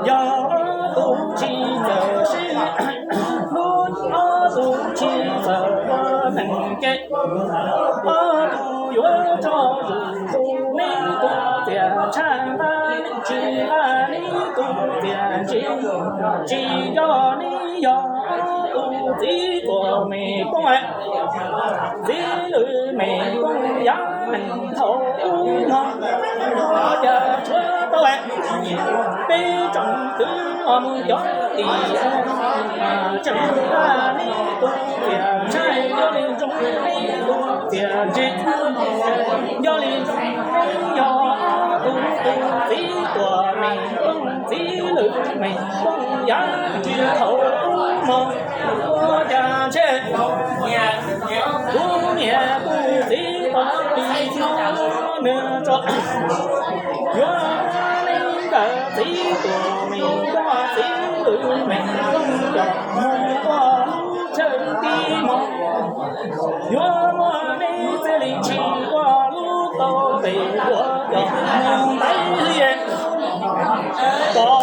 Yog tus tsis txawj sib hlub, ob tug tsis txawj ua neeg ke, ob tug yuav tso zus tus, neb tus txias tshaj ntaj, neb tsis ntaj, neb tus txias ntse, tsis nco neb yog ob tug txiv tuam me poob. Txiv lwm me poob yav neeg thaum ub no, ua cas tshuav tau peb tsoom kwv os mus cov tim tseem ntaj, neb tus txias ntshai, nco li ntsoov neb tus txias ntse, nco li ntsoov neb yog ob tug txiv tuam me poob, txiv lwm me poob yav thaum ub no, ua cas ntshe kuv niam kuv txiv tau li no, nws tso yuav muab neb nkawd txiv tuam me poob, txiv lwm me poob coj mus ua lub chaw tib hmo, yuav muab neb txij li tshis ua lub tau pem ua coj mus ntaib hli pov